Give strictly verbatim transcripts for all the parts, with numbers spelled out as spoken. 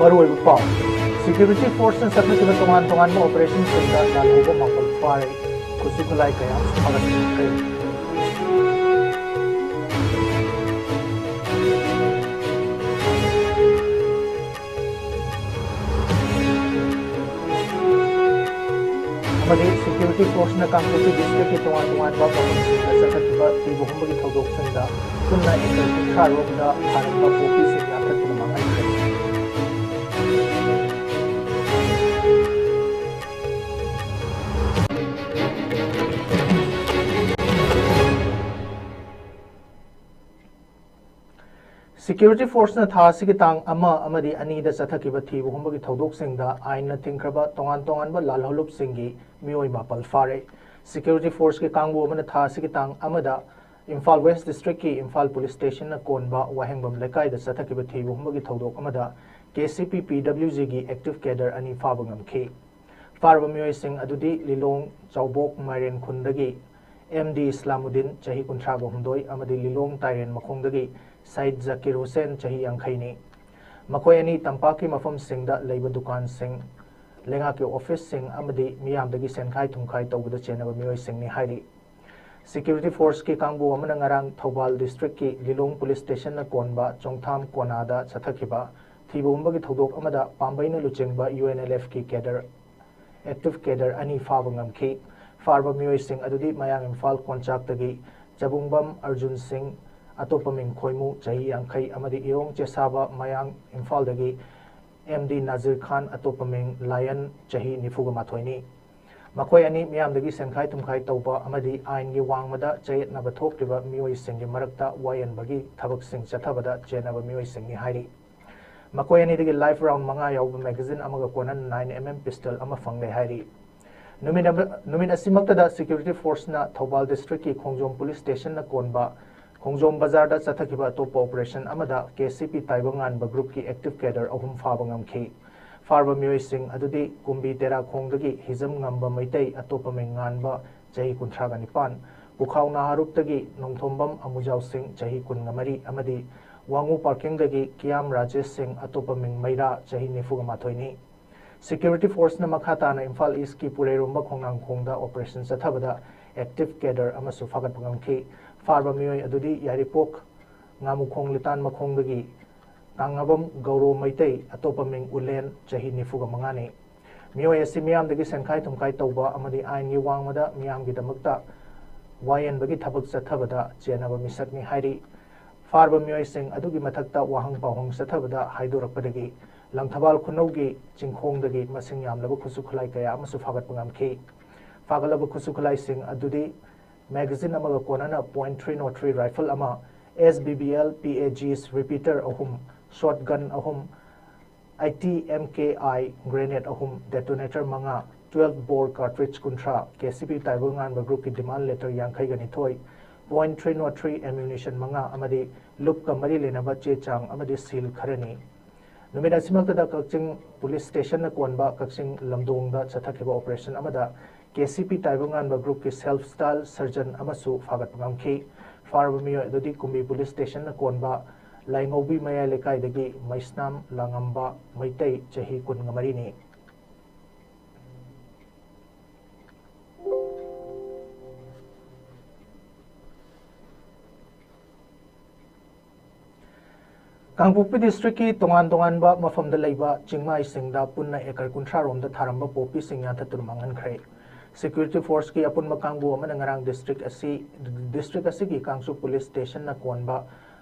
ꯃꯔꯨꯑꯣꯏꯕ ꯄꯥꯎ: ꯁꯦꯀ꯭ꯌꯨꯔꯤꯇꯤ ꯐꯣꯔꯁꯅ ꯆꯠꯊꯈꯤꯕ ꯇꯣꯉꯥꯟ ꯇꯣꯉꯥꯟꯕ ꯑꯣꯄꯔꯦꯁꯟꯁꯤꯡꯗ ꯂꯥꯜꯍꯧꯕ ꯃꯥꯄꯜ ꯐꯥꯔꯦ꯫ ꯈꯨꯠꯁꯨ ꯈꯨꯠꯂꯥꯏ ꯀꯌꯥ ꯑꯃꯁꯨ ꯐꯥꯒꯠꯈ꯭ꯔꯦ꯫ ꯑꯃꯗꯤ ꯁꯦꯀ꯭ꯌꯨꯔꯤꯇꯤ ꯐꯣꯔꯁꯅ ꯀꯥꯡꯄꯣꯛꯄꯤ ꯗꯤꯁꯇ꯭ꯔꯤꯛꯀꯤ ꯇꯣꯉꯥꯟ ꯇꯣꯉꯥꯟꯕ ꯃꯐꯝꯁꯤꯡꯗ ꯆꯠꯊꯈꯤꯕ ꯊꯤꯕ ꯍꯨꯝꯕꯒꯤ ꯊꯧꯗꯣꯛꯁꯤꯡꯗ ꯄꯨꯟꯅ ꯑꯦꯀꯔ ꯀꯨꯟꯊ꯭ꯔꯥ ꯔꯣꯝꯗ ꯊꯥꯔꯝꯕ ꯄꯣꯄꯤꯁꯤꯡ ꯌꯥꯟꯊꯠꯇꯨꯅ ꯃꯥꯡꯍꯟꯈ꯭ꯔꯦ꯫ ꯁꯦꯀ꯭ꯌꯨꯔꯤꯇꯤ ꯐꯣꯔꯁꯅ ꯊꯥ ꯑꯁꯤꯒꯤ ꯇꯥꯡ ꯑꯃ ꯑꯃꯗꯤ ꯑꯅꯤꯗ ꯆꯠꯊꯈꯤꯕ ꯊꯤꯕ ꯍꯨꯝꯕꯒꯤ ꯊꯧꯗꯣꯛꯁꯤꯡꯗ ꯑꯥꯏꯟꯅ ꯊꯤꯡꯈ꯭ꯔꯕ ꯇꯣꯉꯥꯟ ꯇꯣꯉꯥꯟꯕ ꯂꯥꯜꯍꯧꯂꯨꯞꯁꯤꯡꯒꯤ ꯃꯤꯑꯣꯏ ꯃꯥꯄꯜ ꯐꯥꯔꯦ꯫ ꯁꯦꯀ꯭ꯌꯨꯔꯤꯇꯤ ꯐꯣꯔꯁꯀꯤ ꯀꯥꯡꯕꯨ ꯑꯃꯅ ꯊꯥ ꯑꯁꯤꯒꯤ ꯇꯥꯡ ꯑꯃꯗ ꯏꯝꯐꯥꯜ ꯋꯦꯁ ꯗꯤꯁꯇ꯭ꯔꯤꯛꯀꯤ ꯏꯝꯐꯥꯜ ꯄꯨꯂꯤꯁ ꯁ꯭ꯇꯦꯁꯟꯅ ꯀꯣꯟꯕ ꯋꯥꯍꯦꯡꯕꯝ ꯂꯩꯀꯥꯏꯗ ꯆꯠꯊꯈꯤꯕ ꯊꯤꯕ ꯍꯨꯝꯕꯒꯤ ꯊꯧꯗꯣꯛ ꯑꯃꯗ ꯀꯦ ꯁꯤ ꯄꯤ ꯄꯤ ꯗꯕ꯭ꯂꯤꯎ ꯖꯤꯒꯤ ꯑꯦꯛꯇꯤꯚ ꯀꯦꯗꯔ ꯑꯅꯤ ꯐꯥꯕ ꯉꯝꯈꯤ꯫ ꯐꯥꯔꯕ ꯃꯤꯑꯣꯏꯁꯤꯡ ꯑꯗꯨꯗꯤ ꯂꯤꯂꯣꯡ ꯆꯥꯎꯕꯣꯛ ꯃꯥꯏꯔꯦꯟ ꯈꯨꯟꯗꯒꯤ ꯑꯦꯝ ꯗꯤ ꯏꯁꯂꯥꯃꯨꯗꯤꯟ, ꯆꯍꯤ ꯀꯨꯟꯊ꯭ꯔꯥꯒ ꯍꯨꯝꯗꯣꯏ, ꯑꯃꯗꯤ ꯂꯤꯂꯣꯡ ꯇꯥꯏꯔꯦꯟ ꯃꯈꯣꯡꯗꯒꯤ ꯁꯥꯏꯗ ꯖꯀꯤꯔ ꯍꯨꯁꯦꯟ, ꯆꯍꯤ ꯌꯥꯡꯈꯩꯅꯤ꯫ ꯃꯈꯣꯏ ꯑꯅꯤ ꯇꯝꯄꯥꯛꯀꯤ ꯃꯐꯝꯁꯤꯡꯗ ꯂꯩꯕ ꯗꯨꯀꯥꯟꯁꯤꯡ, ꯂꯩꯉꯥꯛꯀꯤ ꯑꯣꯐꯤꯁꯁꯤꯡ ꯑꯃꯗꯤ ꯃꯤꯌꯥꯝꯗꯒꯤ ꯁꯦꯟꯈꯥꯏ ꯊꯨꯝꯈꯥꯏ ꯇꯧꯕꯗ ꯆꯦꯟꯅꯕ ꯃꯤꯑꯣꯏꯁꯤꯡꯅꯤ ꯍꯥꯏꯔꯤ꯫ ꯁꯦꯀ꯭ꯌꯨꯔꯤꯇꯤ ꯐꯣꯔꯁꯀꯤ ꯀꯥꯡꯕꯨ ꯑꯃꯅ ꯉꯔꯥꯡ ꯊꯧꯕꯥꯜ ꯗꯤꯁꯇ꯭ꯔꯤꯛꯀꯤ ꯂꯤꯂꯣꯡ ꯄꯨꯂꯤꯁ ꯁ꯭ꯇꯦꯁꯟꯅ ꯀꯣꯟꯕ ꯆꯣꯡꯊꯥꯝ ꯀꯣꯅꯥꯗ ꯆꯠꯊꯈꯤꯕ ꯊꯤꯕ ꯍꯨꯝꯕꯒꯤ ꯊꯧꯗꯣꯛ ꯑꯃꯗ ꯄꯥꯝꯕꯩꯅ ꯂꯨꯆꯤꯡꯕ ꯌꯨ ꯑꯦꯟ ꯑꯦꯜ ꯑꯦꯐꯀꯤ ꯀꯦꯗꯔ, ꯑꯦꯛꯇꯤꯚ ꯀꯦꯗꯔ ꯑꯅꯤ ꯐꯥꯕ ꯉꯝꯈꯤ꯫ ꯐꯥꯔꯕ ꯃꯤꯑꯣꯏꯁꯤꯡ ꯑꯗꯨꯗꯤ ꯃꯌꯥꯡ ꯏꯝꯐꯥꯜ ꯀꯣꯟꯆꯥꯛꯇꯒꯤ ꯆꯕꯨꯡꯕꯝ ꯑꯔꯖꯨꯟ ꯁꯤꯡ, ꯑꯇꯣꯞꯄ ꯃꯤꯡ ꯈꯣꯏꯃꯨ, ꯆꯍꯤ ꯌꯥꯡꯈꯩ, ꯑꯃꯗꯤ ꯏꯔꯣꯡ ꯆꯦꯁꯥꯕ, ꯃꯌꯥꯡ ꯏꯝꯐꯥꯜꯗꯒꯤ ꯑꯦꯝ ꯗꯤ ꯅꯥꯖꯤꯔ ꯈꯥꯟ, ꯑꯇꯣꯞꯄ ꯃꯤꯡ ꯂꯥꯌꯟ, ꯆꯍꯤ ꯅꯤꯐꯨꯒ ꯃꯥꯊꯣꯏꯅꯤ꯫ ꯃꯈꯣꯏ ꯑꯅꯤ ꯃꯤꯌꯥꯝꯗꯒꯤ ꯁꯦꯟꯈꯥꯏ ꯊꯨꯝꯈꯥꯏ ꯇꯧꯕ ꯑꯃꯗꯤ ꯑꯥꯏꯟꯒꯤ ꯋꯥꯡꯃꯗ ꯆꯌꯦꯠꯅꯕ ꯊꯣꯛꯂꯤꯕ ꯃꯤꯑꯣꯏꯁꯤꯡꯒꯤ ꯃꯔꯛꯇ ꯋꯥꯌꯦꯟꯕꯒꯤ ꯊꯕꯛꯁꯤꯡ ꯆꯠꯊꯕꯗ ꯆꯦꯟꯅꯕ ꯃꯤꯑꯣꯏꯁꯤꯡꯅꯤ ꯍꯥꯏꯔꯤ꯫ ꯃꯈꯣꯏ ꯑꯅꯤꯗꯒꯤ ꯂꯥꯏꯐ ꯔꯥꯎꯟ ꯃꯉꯥ ꯌꯥꯎꯕ ꯃꯦꯒꯥꯖꯤꯟ ꯑꯃꯒ ꯀꯣꯟꯅꯅ ꯅꯥꯏꯟ ꯑꯦꯝ ꯑꯦꯝ ꯄꯤꯁꯇꯜ ꯑꯃ ꯐꯪꯂꯦ ꯍꯥꯏꯔꯤ꯫ ꯅꯨꯃꯤꯠ ꯑꯃ-, ꯅꯨꯃꯤꯠ ꯑꯁꯤꯃꯛꯇꯗ ꯁꯦꯀ꯭ꯌꯨꯔꯤꯇꯤ ꯐꯣꯔꯁꯅ ꯊꯧꯕꯥꯜ ꯗꯤꯁꯇ꯭ꯔꯤꯛꯀꯤ ꯈꯣꯡꯖꯣꯝ ꯄꯨꯂꯤꯁ ꯁ꯭ꯇꯦꯁꯟꯅ ꯀꯣꯟꯕ ꯈꯣꯡꯖꯣꯝ ꯕꯖꯥꯔꯗ ꯆꯠꯊꯈꯤꯕ ꯑꯇꯣꯞꯄ ꯑꯣꯄꯔꯦꯁꯟ ꯑꯃꯗ ꯀꯦ ꯁꯤ ꯄꯤ ꯇꯥꯏꯕꯪꯉꯥꯟꯕ ꯒ꯭ꯔꯨꯞꯀꯤ ꯑꯦꯛꯇꯤꯚ ꯀꯦꯗꯔ ꯑꯍꯨꯝ ꯐꯥꯕ ꯉꯝꯈꯤ꯫ ꯐꯥꯔꯕ ꯃꯤꯑꯣꯏꯁꯤꯡ ꯑꯗꯨꯗꯤ ꯀꯨꯝꯕꯤ ꯇꯦꯔꯥꯈꯣꯡꯗꯒꯤ ꯍꯤꯖꯝ ꯉꯝꯕ ꯃꯩꯇꯩ, ꯑꯇꯣꯞꯄ ꯃꯤꯡ ꯉꯥꯟꯕ, ꯆꯍꯤ ꯀꯨꯟꯊ꯭ꯔꯥꯒ ꯅꯤꯄꯥꯟ, ꯄꯨꯈꯥꯎ ꯅꯥꯍꯥꯔꯨꯞꯇꯒꯤ ꯅꯣꯡꯊꯣꯝꯕꯝ ꯑꯃꯨꯖꯥꯎ ꯁꯤꯡ, ꯆꯍꯤ ꯀꯨꯟꯒ ꯃꯔꯤ, ꯑꯃꯗꯤ ꯋꯥꯉꯨ ꯄꯥꯔꯀꯤꯡꯗꯒꯤ ꯀꯤꯌꯥꯝ ꯔꯥꯖꯦꯁ ꯁꯤꯡ, ꯑꯇꯣꯞꯄ ꯃꯤꯡ ꯃꯩꯔꯥ, ꯆꯍꯤ ꯅꯤꯐꯨꯒ ꯃꯥꯊꯣꯏꯅꯤ꯫ ꯁꯦꯀ꯭ꯌꯨꯔꯤꯇꯤ ꯐꯣꯔꯁꯅ ꯃꯈꯥ ꯇꯥꯅ ꯏꯝꯐꯥꯜ ꯏꯁꯀꯤ ꯄꯨꯔꯩꯔꯣꯝꯕ ꯈꯣꯡꯅꯥꯡꯈꯣꯡꯗ ꯑꯣꯄꯔꯦꯁꯟ ꯆꯠꯊꯕꯗ ꯑꯦꯛꯇꯤꯚ ꯀꯦꯗꯔ ꯑꯃꯁꯨ ꯐꯥꯒꯠꯄ ꯉꯝꯈꯤ꯫ ꯐꯥꯔꯕ ꯃꯤꯑꯣꯏ ꯑꯗꯨꯗꯤ ꯌꯥꯏꯔꯤꯄꯣꯛ ꯉꯥꯃꯨꯈꯣꯡ ꯂꯤꯇꯥꯟ ꯃꯈꯣꯡꯗꯒꯤ ꯀꯥꯡꯉꯥꯕꯝ ꯒꯧꯔꯣ ꯃꯩꯇꯩ, ꯑꯇꯣꯞꯄ ꯃꯤꯡ ꯎꯂꯦꯟ, ꯆꯍꯤ ꯅꯤꯐꯨꯒ ꯃꯉꯥꯅꯤ꯫ ꯃꯤꯑꯣꯏ ꯑꯁꯤ ꯃꯤꯌꯥꯝꯗꯒꯤ ꯁꯦꯟꯈꯥꯏ ꯊꯨꯝꯈꯥꯏ ꯇꯧꯕ ꯑꯃꯗꯤ ꯑꯥꯏꯟꯒꯤ ꯋꯥꯡꯃꯗ ꯃꯤꯌꯥꯝꯒꯤꯗꯃꯛꯇ ꯋꯥꯌꯦꯟꯕꯒꯤ ꯊꯕꯛ ꯆꯠꯊꯕꯗ ꯆꯦꯟꯅꯕ ꯃꯤꯁꯛꯅꯤ ꯍꯥꯏꯔꯤ꯫ ꯐꯥꯔꯕ ꯃꯤꯑꯣꯏꯁꯤꯡ ꯑꯗꯨꯒꯤ ꯃꯊꯛꯇ ꯋꯥꯍꯪ ꯄꯥꯎꯍꯪ ꯆꯠꯊꯕꯗ ꯍꯥꯏꯗꯣꯔꯛꯄꯗꯒꯤ ꯂꯪꯊꯕꯥꯜ ꯈꯨꯅꯧꯒꯤ ꯆꯤꯡꯈꯣꯡꯗꯒꯤ ꯃꯁꯤꯡ ꯌꯥꯝꯂꯕ ꯈꯨꯠꯁꯨ ꯈꯨꯠꯂꯥꯏ ꯀꯌꯥ ꯑꯃꯁꯨ ꯐꯥꯒꯠꯄ ꯉꯝꯈꯤ꯫ ꯐꯥꯒꯠꯂꯕ ꯈꯨꯠꯁꯨ ꯈꯨꯠꯂꯥꯏꯁꯤꯡ ꯑꯗꯨꯗꯤ ꯃꯦꯒꯥꯖꯤꯟ ꯑꯃꯒ ꯀꯣꯟꯅꯅ point three nought three rifle ꯑꯃ, S B B L P A Gs repeater ꯑꯍꯨꯝ, shotgun ꯑꯍꯨꯝ, eighty M K I grenade ꯑꯍꯨꯝ, detonator ꯃꯉꯥ, twelve bore cartridge ꯀꯨꯟꯊ꯭ꯔꯥ, K C P ꯇꯥꯏꯕꯪꯉꯥꯟꯕ groupꯀꯤ demand letter ꯌꯥꯡꯈꯩꯒ ꯅꯤꯊꯣꯏ, point three nought three ammunition ꯃꯉꯥ ꯑꯃꯗꯤ ꯂꯨꯞꯀ ꯃꯔꯤ ꯂꯩꯅꯕ ꯆꯦ ꯆꯥꯡ ꯑꯃꯗꯤ seal ꯈꯔꯅꯤ꯫ ꯅꯨꯃꯤꯠ ꯑꯁꯤꯃꯛꯇꯗ ꯀꯛꯆꯤꯡ ꯄꯨꯂꯤꯁ ꯁ꯭ꯇꯦꯁꯟꯅ ꯀꯣꯟꯕ ꯀꯛꯆꯤꯡ ꯂꯝꯗꯣꯡꯗ ꯆꯠꯊꯈꯤꯕ ꯑꯣꯄꯔꯦꯁꯟ ꯑꯃꯗ K C P ꯇꯥꯏꯕꯪꯉꯥꯟꯕ groupꯀꯤ self style surgeon ꯑꯃꯁꯨ ꯐꯥꯒꯠꯄ ꯉꯝꯈꯤ꯫ ꯐꯥꯔꯕ ꯃꯤꯑꯣꯏ ꯑꯗꯨꯗꯤ ꯀꯨꯝꯕꯤ ꯄꯨꯂꯤꯁ ꯁ꯭ꯇꯦꯁꯟꯅ ꯀꯣꯟꯕ ꯂꯥꯏꯉꯧꯕꯤ ꯃꯌꯥꯏ ꯂꯩꯀꯥꯏꯗꯒꯤ ꯃꯩꯁꯅꯥꯝ ꯂꯥꯡꯉꯝꯕ ꯃꯩꯇꯩ, ꯆꯍꯤ ꯀꯨꯟꯒ ꯃꯔꯤꯅꯤ꯫ ꯀꯥꯡꯄꯣꯛꯄꯤ ꯗꯤꯁꯇ꯭ꯔꯤꯛꯀꯤ ꯇꯣꯉꯥꯟ ꯇꯣꯉꯥꯟꯕ ꯃꯐꯝꯗ ꯂꯩꯕ ꯆꯤꯡꯃꯥꯏꯁꯤꯡꯗ ꯄꯨꯟꯅ ꯑꯦꯀꯔ ꯀꯨꯟꯊ꯭ꯔꯥ ꯔꯣꯝꯗ ꯊꯥꯔꯝꯕ ꯄꯣꯄꯤꯁꯤꯡ ꯌꯥꯟꯊꯠꯇꯨꯅ ꯃꯥꯡꯍꯟꯈ꯭ꯔꯦ꯫ ꯁꯦꯀ꯭ꯌꯨꯔꯤꯇꯤ ꯐꯣꯔꯁꯀꯤ ꯑꯄꯨꯟꯕ ꯀꯥꯡꯕꯨ ꯑꯃꯅ ꯉꯔꯥꯡ ꯗꯤꯁꯇ꯭ꯔꯤꯛ ꯑꯁꯤ, ꯗꯤꯁꯇ꯭ꯔꯤꯛ ꯑꯁꯤꯒꯤ ꯀꯥꯡꯆꯨ ꯄꯨꯂꯤꯁ ꯁ꯭ꯇꯦꯁꯟꯅ ꯀꯣꯟꯕ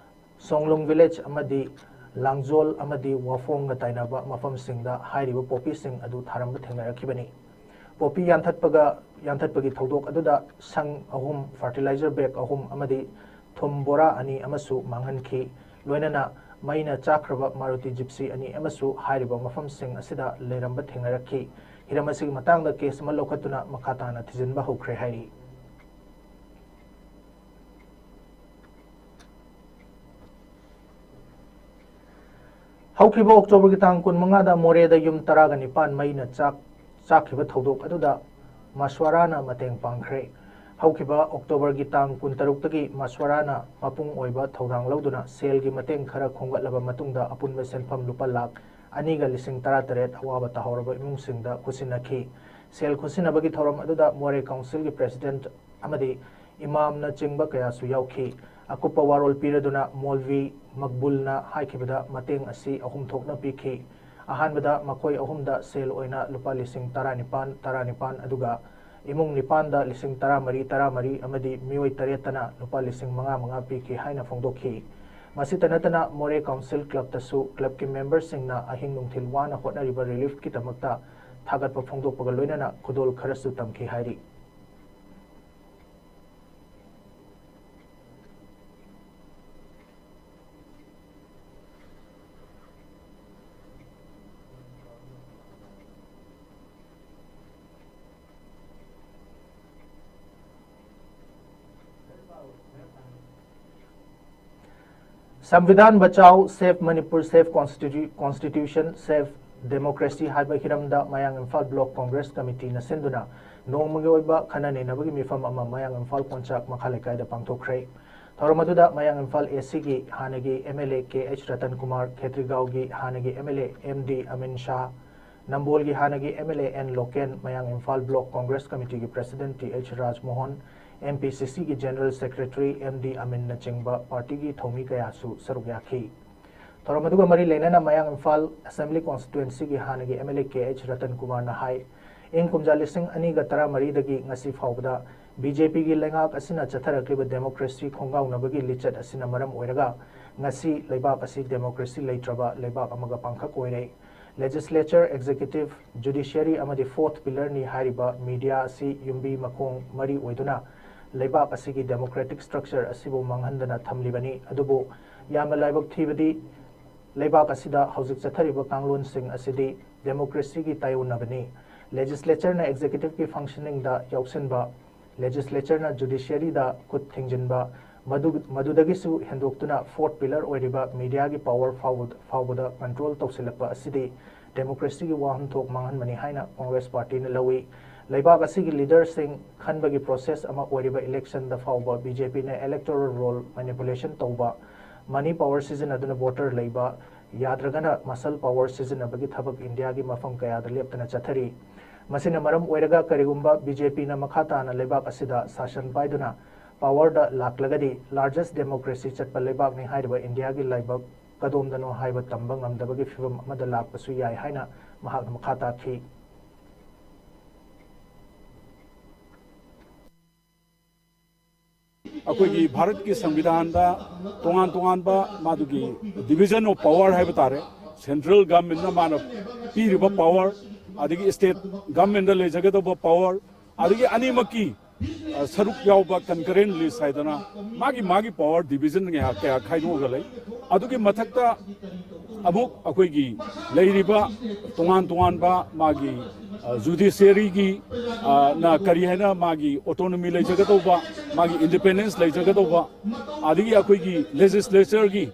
ꯁꯣꯡꯂꯨꯡ ꯚꯤꯂꯦꯖ ꯑꯃꯗꯤ ꯂꯥꯡꯖꯣꯜ ꯑꯃꯗꯤ ꯋꯥꯐꯣꯡꯒ ꯇꯥꯏꯅꯕ ꯃꯐꯝꯁꯤꯡꯗ ꯍꯥꯏꯔꯤꯕ ꯄꯣꯄꯤꯁꯤꯡ ꯑꯗꯨ ꯊꯥꯔꯝꯕ ꯊꯦꯡꯅꯔꯛꯈꯤꯕꯅꯤ꯫ ꯄꯣꯄꯤ ꯌꯥꯟꯊꯠꯄꯒ, ꯌꯥꯟꯊꯠꯄꯒꯤ ꯊꯧꯗꯣꯛ ꯑꯗꯨꯗ ꯁꯪ ꯑꯍꯨꯝ, ꯐꯔꯇꯤꯂꯥꯏꯖꯔ ꯕꯦꯒ ꯑꯍꯨꯝ ꯑꯃꯗꯤ ꯊꯨꯝ ꯕꯣꯔꯥ ꯑꯅꯤ ꯑꯃꯁꯨ ꯃꯥꯡꯍꯟꯈꯤ꯫ ꯂꯣꯏꯅꯅ ꯃꯩꯅ ꯆꯥꯛꯈ꯭ꯔꯕ ꯃꯥꯔꯨꯇꯤ ꯖꯤꯞꯁꯤ ꯑꯅꯤ ꯑꯃꯁꯨ ꯍꯥꯏꯔꯤꯕ ꯃꯐꯝꯁꯤꯡ ꯑꯁꯤꯗ ꯂꯩꯔꯝꯕ ꯊꯦꯡꯅꯔꯛꯈꯤ꯫ ꯍꯤꯔꯝ ꯑꯁꯤꯒꯤ ꯃꯇꯥꯡꯗ ꯀꯦꯁ ꯑꯃ ꯂꯧꯈꯠꯇꯨꯅ ꯃꯈꯥ ꯇꯥꯅ ꯊꯤꯖꯤꯟꯕ ꯍꯧꯈ꯭ꯔꯦ ꯍꯥꯏꯔꯤ꯫ ꯍꯧꯈꯤꯕ ꯑꯣꯛꯇꯣꯕꯔꯒꯤ ꯇꯥꯡ ꯀꯨꯟꯃꯉꯥꯗ ꯃꯣꯔꯦꯗ ꯌꯨꯝ ꯇꯔꯥꯒ ꯅꯤꯄꯥꯟ ꯃꯩꯅ ꯆꯥꯛ, ꯆꯥꯛꯈꯤꯕ ꯊꯧꯗꯣꯛ ꯑꯗꯨꯗ ꯃꯁ꯭ꯋꯥꯔꯥꯅ ꯃꯇꯦꯡ ꯄꯥꯡꯈ꯭ꯔꯦ꯫ ꯍꯧꯈꯤꯕ ꯑꯣꯛꯇꯣꯕꯔꯒꯤ ꯇꯥꯡ ꯀꯨꯟꯇꯔꯨꯛꯇꯒꯤ ꯃꯁ꯭ꯋꯥꯔꯥꯅ ꯃꯄꯨꯡ ꯑꯣꯏꯕ ꯊꯧꯗꯥꯡ ꯂꯧꯗꯨꯅ ꯁꯦꯜꯒꯤ ꯃꯇꯦꯡ ꯈꯔ ꯈꯣꯝꯒꯠꯂꯕ ꯃꯇꯨꯡꯗ ꯑꯄꯨꯟꯕ ꯁꯦꯟꯐꯝ ꯂꯨꯄꯥ ꯂꯥꯈ ꯑꯅꯤꯒ ꯂꯤꯁꯤꯡ ꯇꯔꯥꯇꯔꯦꯠ ꯑꯋꯥꯕ ꯇꯥꯍꯧꯔꯕ ꯏꯃꯨꯡꯁꯤꯡꯗ ꯈꯨꯠꯁꯤꯟꯅꯈꯤ꯫ ꯁꯦꯜ ꯈꯨꯠꯁꯤꯟꯅꯕꯒꯤ ꯊꯧꯔꯝ ꯑꯗꯨꯗ ꯃꯣꯔꯦ ꯀꯥꯎꯟꯁꯤꯜꯒꯤ ꯄ꯭ꯔꯦꯁꯤꯗꯦꯟꯠ ꯑꯃꯗꯤ ꯏꯃꯥꯝꯅꯆꯤꯡꯕ ꯀꯌꯥꯁꯨ ꯌꯥꯎꯈꯤ꯫ ꯑꯀꯨꯞꯄ ꯋꯥꯔꯣꯜ ꯄꯤꯔꯗꯨꯅ ꯃꯣꯜꯚꯤ ꯃꯛꯕꯨꯜꯅ ꯍꯥꯏꯈꯤꯕꯗ, ꯃꯇꯦꯡ ꯑꯁꯤ ꯑꯍꯨꯝ ꯊꯣꯛꯅ ꯄꯤꯈꯤ꯫ ꯑꯍꯥꯟꯕꯗ ꯃꯈꯣꯏ ꯑꯍꯨꯝꯗ ꯁꯦꯜ ꯑꯣꯏꯅ ꯂꯨꯄꯥ ꯂꯤꯁꯤꯡ ꯇꯔꯥꯅꯤꯄꯥꯟ, ꯇꯔꯥꯅꯤꯄꯥꯟ, ꯑꯗꯨꯒ ꯏꯃꯨꯡ ꯅꯤꯄꯥꯟꯗ ꯂꯤꯁꯤꯡ ꯇꯔꯥꯃꯔꯤ, ꯇꯔꯥꯃꯔꯤ ꯑꯃꯗꯤ ꯃꯤꯑꯣꯏ ꯇꯔꯦꯠꯇꯅ ꯂꯨꯄꯥ ꯂꯤꯁꯤꯡ ꯃꯉꯥ ꯃꯉꯥ ꯄꯤꯈꯤ ꯍꯥꯏꯅ ꯐꯣꯡꯗꯣꯛꯈꯤ꯫ ꯃꯁꯤꯇ ꯅꯠꯇꯅ ꯃꯣꯔꯦ ꯀꯥꯎꯟꯁꯤꯜ ꯀ꯭ꯂꯕꯇꯁꯨ ꯀ꯭ꯂꯕꯀꯤ ꯃꯦꯝꯕꯔꯁꯤꯡꯅ ꯑꯍꯤꯡ ꯅꯨꯡꯊꯤꯜ ꯋꯥꯅ ꯍꯣꯠꯅꯔꯤꯕ ꯔꯤꯂꯤꯐꯀꯤꯗꯃꯛꯇ ꯊꯥꯒꯠꯄ ꯐꯣꯡꯗꯣꯛꯄꯒ ꯂꯣꯏꯅꯅ ꯈꯨꯗꯣꯜ ꯈꯔꯁꯨ ꯇꯝꯈꯤ ꯍꯥꯏꯔꯤ꯫ ꯁꯝꯕꯤꯙꯥꯟ ꯕꯆꯥꯎ, ꯁꯦꯚ ꯃꯅꯤꯄꯨꯔ, ꯁꯦꯚ ꯀꯣꯟꯁꯇꯤꯇ꯭ꯌꯨ-, ꯀꯣꯟꯁꯇꯤꯇ꯭ꯌꯨꯁꯟ, ꯁꯦꯚ ꯗꯦꯃꯣꯀ꯭ꯔꯦꯁꯤ ꯍꯥꯏꯕ ꯍꯤꯔꯝꯗ ꯃꯌꯥꯡ ꯏꯝꯐꯥꯜ ꯕ꯭ꯂꯣꯛ ꯀꯣꯡꯒ꯭ꯔꯦꯁ ꯀꯃꯤꯇꯤꯅ ꯁꯤꯟꯗꯨꯅ ꯅꯣꯡꯃꯒꯤ ꯑꯣꯏꯕ ꯈꯟꯅ ꯅꯩꯅꯕꯒꯤ ꯃꯤꯐꯝ ꯑꯃ ꯃꯌꯥꯡ ꯏꯝꯐꯥꯜ ꯀꯣꯟꯆꯥꯛ ꯃꯈꯥ ꯂꯩꯀꯥꯏꯗ ꯄꯥꯡꯊꯣꯛꯈ꯭ꯔꯦ꯫ ꯊꯧꯔꯝ ꯑꯗꯨꯗ ꯃꯌꯥꯡ ꯏꯝꯐꯥꯜ ꯑꯦ ꯁꯤꯒꯤ ꯍꯥꯟꯅꯒꯤ M L A K H Ratan Kumar, ꯈꯦꯇ꯭ꯔꯤꯒꯥꯎꯒꯤ ꯍꯥꯟꯅꯒꯤ M L A M D Amin Shah, ꯅꯝꯕꯣꯜꯒꯤ ꯍꯥꯟꯅꯒꯤ M L A N Loken, ꯃꯌꯥꯡ ꯏꯝꯐꯥꯜ ꯕ꯭ꯂꯣꯛ ꯀꯣꯡꯒ꯭ꯔꯦꯁ ꯀꯃꯤꯇꯤꯒꯤ president T H Rajmohan, M P C ꯁꯤꯒꯤ ꯖꯦꯅꯔꯦꯜ ꯁꯦꯀ꯭ꯔꯦꯇꯔꯤ ꯑꯦꯝ ꯗꯤ ꯑꯃꯤꯟꯅꯆꯤꯡꯕ ꯄꯥꯔꯇꯤꯒꯤ ꯊꯧꯃꯤ ꯀꯌꯥꯁꯨ ꯁꯔꯨꯛ ꯌꯥꯈꯤ꯫ ꯊꯧꯔꯝ ꯑꯗꯨꯒ ꯃꯔꯤ ꯂꯩꯅꯅ ꯃꯌꯥꯡ ꯏꯝꯐꯥꯜ ꯑꯦꯁꯦꯝꯕ꯭ꯂꯤ ꯀꯣꯟꯁꯇꯤꯇ꯭ꯋꯦꯟꯁꯤꯒꯤ ꯍꯥꯟꯅꯒꯤ M L A K H Ratan ꯀꯨꯃꯥꯔꯅ ꯍꯥꯏ, ꯏꯪ ꯀꯨꯝꯖꯥ ꯂꯤꯁꯤꯡ ꯑꯅꯤꯒ ꯇꯔꯥꯃꯔꯤꯗꯒꯤ ꯉꯁꯤ ꯐꯥꯎꯕꯗ ꯕꯤ ꯖꯦ ꯄꯤꯒꯤ ꯂꯩꯉꯥꯛ ꯑꯁꯤꯅ ꯆꯠꯊꯔꯛꯂꯤꯕ ꯗꯦꯃꯣꯀ꯭ꯔꯦꯁꯤ ꯈꯣꯡꯒꯥꯎꯅꯕꯒꯤ ꯂꯤꯆꯠ ꯑꯁꯤꯅ ꯃꯔꯝ ꯑꯣꯏꯔꯒ ꯉꯁꯤ ꯂꯩꯕꯥꯛ ꯑꯁꯤ ꯗꯦꯃꯣꯀ꯭ꯔꯦꯁꯤ ꯂꯩꯇ꯭ꯔꯕ ꯂꯩꯕꯥꯛ ꯑꯃꯒ ꯄꯥꯡꯈꯛ ꯑꯣꯏꯔꯦ꯫ ꯂꯦꯖꯤꯁꯂꯦꯆꯔ, ꯑꯦꯛꯖꯤꯀ꯭ꯌꯨꯇꯤꯚ, ꯖꯨꯗꯤꯁꯤꯌꯔꯤ ꯑꯃꯗꯤ ꯐꯣꯔꯊ ꯄꯤꯂꯔꯅꯤ ꯍꯥꯏꯔꯤꯕ ꯃꯤꯗꯤꯌꯥ ꯑꯁꯤ ꯌꯨꯝꯕꯤ ꯃꯈꯣꯡ ꯃꯔꯤ ꯑꯣꯏꯗꯨꯅ ꯂꯩꯕꯥꯛ ꯑꯁꯤꯒꯤ ꯗꯦꯃꯣꯀ꯭ꯔꯦꯇꯤꯛ ꯁ꯭ꯇ꯭ꯔꯛꯆꯔ ꯑꯁꯤꯕꯨ ꯃꯥꯡꯍꯟꯗꯅ ꯊꯝꯂꯤꯕꯅꯤ꯫ ꯑꯗꯨꯕꯨ ꯌꯥꯝꯅ ꯂꯥꯏꯕꯛ ꯊꯤꯕꯗꯤ, ꯂꯩꯕꯥꯛ ꯑꯁꯤꯗ ꯍꯧꯖꯤꯛ ꯆꯠꯊꯔꯤꯕ ꯀꯥꯡꯂꯣꯟꯁꯤꯡ ꯑꯁꯤꯗꯤ ꯗꯦꯃꯣꯀ꯭ꯔꯦꯁꯤꯒꯤ ꯇꯥꯏꯑꯣꯟꯅꯕꯅꯤ꯫ ꯂꯦꯖꯤꯁꯂꯦꯆꯔꯅ ꯑꯦꯛꯖꯤꯀ꯭ꯌꯨꯇꯤꯚꯀꯤ ꯐꯪꯁꯅꯤꯡꯗ ꯌꯥꯎꯁꯤꯟꯕ, ꯂꯦꯖꯤꯁꯂꯦꯆꯔꯅ ꯖꯨꯗꯤꯁꯤꯌꯔꯤꯗ ꯈꯨꯠ ꯊꯤꯡꯖꯤꯟꯕ, ꯃꯗꯨ-, ꯃꯗꯨꯗꯒꯤꯁꯨ ꯍꯦꯟꯗꯣꯛꯇꯨꯅ ꯐꯣꯔꯊ ꯄꯤꯂꯔ ꯑꯣꯏꯔꯤꯕ ꯃꯤꯗꯤꯌꯥꯒꯤ ꯄꯥꯋꯔ ꯐꯥꯎꯕ-, ꯐꯥꯎꯕꯗ ꯀꯟꯇ꯭ꯔꯣꯜ ꯇꯧꯁꯤꯜꯂꯛꯄ ꯑꯁꯤꯗꯤ ꯗꯦꯃꯣꯀ꯭ꯔꯦꯁꯤꯒꯤ ꯋꯥꯍꯟꯊꯣꯛ ꯃꯥꯡꯍꯟꯕꯅꯤ ꯍꯥꯏꯅ ꯀꯣꯡꯒ꯭ꯔꯦꯁ ꯄꯥꯔꯇꯤꯅ ꯂꯧꯏ꯫ ꯂꯩꯕꯥꯛ ꯑꯁꯤꯒꯤ ꯂꯤꯗꯔꯁꯤꯡ ꯈꯟꯕꯒꯤ ꯄ꯭ꯔꯣꯁꯦꯁ ꯑꯃ ꯑꯣꯏꯔꯤꯕ ꯏꯂꯦꯛꯁꯟꯗ ꯐꯥꯎꯕ ꯕꯤ ꯖꯦ ꯄꯤꯅ ꯏꯂꯦꯛꯇꯣꯔꯦꯜ ꯔꯣꯜ ꯃꯦꯅꯤꯄꯨꯂꯦꯁꯟ ꯇꯧꯕ, ꯃꯅꯤ ꯄꯥꯋꯔ ꯁꯤꯖꯤꯟꯅꯗꯨꯅ ꯚꯣꯇꯔ ꯂꯩꯕ, ꯌꯥꯗ꯭ꯔꯒꯅ ꯃꯁꯜ ꯄꯥꯋꯔ ꯁꯤꯖꯤꯟꯅꯕꯒꯤ ꯊꯕꯛ ꯏꯟꯗꯤꯌꯥꯒꯤ ꯃꯐꯝ ꯀꯌꯥꯗ ꯂꯦꯞꯇꯅ ꯆꯠꯊꯔꯤ꯫ ꯃꯁꯤꯅ ꯃꯔꯝ ꯑꯣꯏꯔꯒ ꯀꯔꯤꯒꯨꯝꯕ ꯕꯤ ꯖꯦ ꯄꯤꯅ ꯃꯈꯥ ꯇꯥꯅ ꯂꯩꯕꯥꯛ ꯑꯁꯤꯗ ꯁꯥꯁꯟ ꯄꯥꯏꯗꯨꯅ ꯄꯥꯋꯔꯗ ꯂꯥꯛꯂꯒꯗꯤ ꯂꯥꯔꯖꯦꯁ ꯗꯦꯃꯣꯀ꯭ꯔꯦꯁꯤ ꯆꯠꯄ ꯂꯩꯕꯥꯛꯅꯤ ꯍꯥꯏꯔꯤꯕ ꯏꯟꯗꯤꯌꯥꯒꯤ ꯂꯥꯏꯕꯛ ꯀꯗꯣꯝꯗꯅꯣ ꯍꯥꯏꯕ ꯇꯝꯕ ꯉꯝꯗꯕꯒꯤ ꯐꯤꯚꯝ ꯑꯃꯗ ꯂꯥꯛꯄꯁꯨ ꯌꯥꯏ ꯍꯥꯏꯅ ꯃꯍꯥꯛꯅ ꯃꯈꯥ ꯇꯥꯈꯤ꯫ ꯑꯩꯈꯣꯏꯒꯤ ꯚꯥꯔꯠꯀꯤ ꯁꯪꯕꯤꯙꯥꯟꯗ ꯇꯣꯉꯥꯟ ꯇꯣꯉꯥꯟꯕ ꯃꯥꯗꯨꯒꯤ division of power ꯍꯥꯏꯕ ꯇꯥꯔꯦ, ꯁꯦꯟꯇ꯭ꯔꯦꯜ ꯒꯚꯔꯟꯃꯦꯟꯠꯅ ꯃꯥꯅ ꯄꯤꯔꯤꯕ ꯄꯥꯋꯔ, ꯑꯗꯒꯤ ꯁ꯭ꯇꯦꯠ ꯒꯚꯔꯟꯃꯦꯟꯠꯗ ꯂꯩꯖꯒꯗꯧꯕ ꯄꯥꯋꯔ, ꯑꯗꯒꯤ ꯑꯅꯤꯃꯛꯀꯤ, ꯑ, ꯁꯔꯨꯛ ꯌꯥꯎꯕ concurrent list ꯍꯥꯏꯗꯅ ꯃꯥꯒꯤ ꯃꯥꯒꯤ ꯄꯥꯋꯔ ꯗꯤꯚꯤꯖꯟ ꯀꯌꯥ ꯀꯌꯥ ꯈꯥꯏꯗꯣꯛꯑꯒ ꯂꯩ꯫ ꯑꯗꯨꯒꯤ ꯃꯊꯛꯇ ꯑꯃꯨꯛ ꯑꯩꯈꯣꯏꯒꯤ ꯂꯩꯔꯤꯕ ꯇꯣꯉꯥꯟ ꯇꯣꯉꯥꯟꯕ ꯃꯥꯒꯤ, ꯑ, ꯖꯨꯗꯤꯁꯤꯌꯔꯤꯒꯤ, ꯑ, ꯅ ꯀꯔꯤ ꯍꯥꯏꯅ ꯃꯥꯒꯤ ꯑꯣꯇꯣꯅꯣꯃꯤ ꯂꯩꯖꯒꯗꯧꯕ, ꯃꯥꯒꯤ ꯏꯟꯗꯤꯄꯦꯟꯗꯦꯟꯁ ꯂꯩꯖꯒꯗꯧꯕ, ꯑꯗꯒꯤ ꯑꯩꯈꯣꯏꯒꯤ ꯂꯦꯖꯤꯁꯂꯦꯆꯔꯒꯤ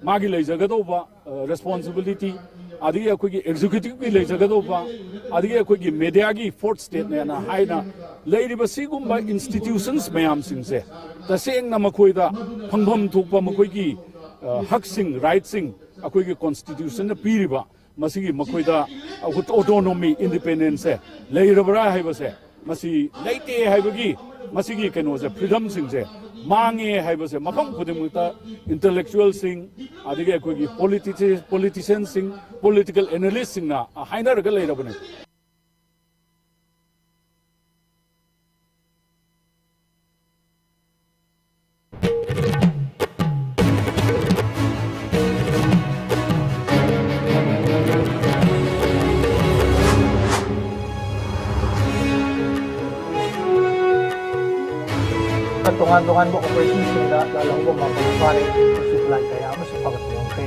ꯃꯥꯒꯤ ꯂꯩꯖꯒꯗꯧꯕ, ꯑ, ꯔꯦꯁꯄꯣꯟꯁꯤꯕꯤꯂꯤꯇꯤ, ꯑꯗꯒꯤ ꯑꯩꯈꯣꯏꯒꯤ ꯑꯦꯛꯖꯤꯀ꯭ꯌꯨꯇꯤꯚꯀꯤ ꯂꯩꯖꯒꯗꯧꯕ, ꯑꯗꯒꯤ ꯑꯩꯈꯣꯏꯒꯤ ꯃꯦꯗꯤꯌꯥꯒꯤ ꯐꯣꯔꯠ ꯁ꯭ꯇꯦꯠꯅꯦꯅ ꯍꯥꯏꯅ ꯂꯩꯔꯤꯕ ꯁꯤꯒꯨꯝꯕ ꯏꯟꯁꯇꯤꯇ꯭ꯌꯨꯁꯟꯁ ꯃꯌꯥꯝꯁꯤꯡꯁꯦ ꯇꯁꯦꯡꯅ ꯃꯈꯣꯏꯗ ꯐꯪꯐꯝ ꯊꯣꯛꯄ ꯃꯈꯣꯏꯒꯤ, ꯑ, ꯍꯛꯁꯤꯡ, ꯔꯥꯏꯠꯁꯤꯡ ꯑꯩꯈꯣꯏꯒꯤ ꯀꯣꯟꯁꯇꯤꯇ꯭ꯌꯨꯁꯟꯅ ꯄꯤꯔꯤꯕ ꯃꯁꯤꯒꯤ ꯃꯈꯣꯏꯗ ꯑꯣꯇꯣꯅꯣꯃꯤ, ꯏꯟꯗꯤꯄꯦꯟꯗꯦꯟꯁꯁꯦ ꯂꯩꯔꯕ꯭ꯔꯥ ꯍꯥꯏꯕꯁꯦ, ꯃꯁꯤ ꯂꯩꯇꯦ ꯍꯥꯏꯕꯒꯤ ꯃꯁꯤꯒꯤ ꯀꯩꯅꯣꯁꯦ, ꯐ꯭ꯔꯤꯗꯝꯁꯤꯡꯁꯦ ꯃꯥꯡꯉꯦ ꯍꯥꯏꯕꯁꯦ ꯃꯐꯝ ꯈꯨꯗꯤꯡꯃꯛꯇ ꯏꯟꯇꯂꯦꯛꯆꯨꯋꯦꯜꯁꯤꯡ, ꯑꯗꯒꯤ ꯑꯩꯈꯣꯏꯒꯤ ꯄꯣꯂꯤꯇꯤꯁꯤ-, ꯄꯣꯂꯤꯇꯤꯁꯤꯌꯟꯁꯤꯡ, ꯄꯣꯂꯤꯇꯤꯀꯦꯜ ꯑꯦꯅꯥꯂꯤꯁꯁꯤꯡꯅ ꯍꯥꯏꯅꯔꯒ ꯂꯩꯔꯕꯅꯦ꯫ ꯇꯣꯉꯥꯟ ꯇꯣꯉꯥꯟꯕ ꯑꯣꯄꯔꯦꯁꯟꯁꯤꯡꯗ ꯂꯥꯜꯍꯧꯕ ꯃꯄꯨꯡ ꯐꯥꯔꯦ꯫ ꯈꯨꯠꯁꯨ ꯈꯨꯠꯂꯥꯏ ꯀꯌꯥ ꯑꯃꯁꯨ ꯐꯒꯠꯄ ꯉꯝꯈ꯭ꯔꯦ꯫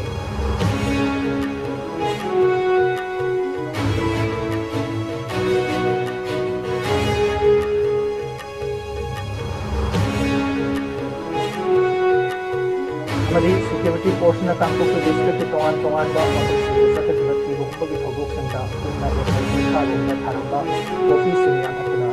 ꯑꯃꯗꯤ ꯁꯦꯀ꯭ꯌꯨꯔꯤꯇꯤ ꯐꯣꯔꯁꯅ ꯀꯥꯡꯄꯣꯛꯄꯤ ꯗꯤꯁꯇ꯭ꯔꯤꯛꯀꯤ ꯇꯣꯉꯥꯟ ꯇꯣꯉꯥꯟꯕ ꯃꯐꯝꯁꯤꯡꯗ ꯆꯠꯊꯈꯤꯕ ꯊꯤꯕ ꯍꯨꯝꯕꯒꯤ ꯊꯧꯗꯣꯛꯁꯤꯡꯗ ꯄꯨꯟꯅ ꯂꯣꯀꯦꯜ ꯃꯈꯥꯔꯣꯝꯗ ꯊꯥꯔꯝꯕ ꯌꯣꯠꯄꯤꯁꯤꯡ ꯌꯥꯟꯊꯠꯇꯨꯅ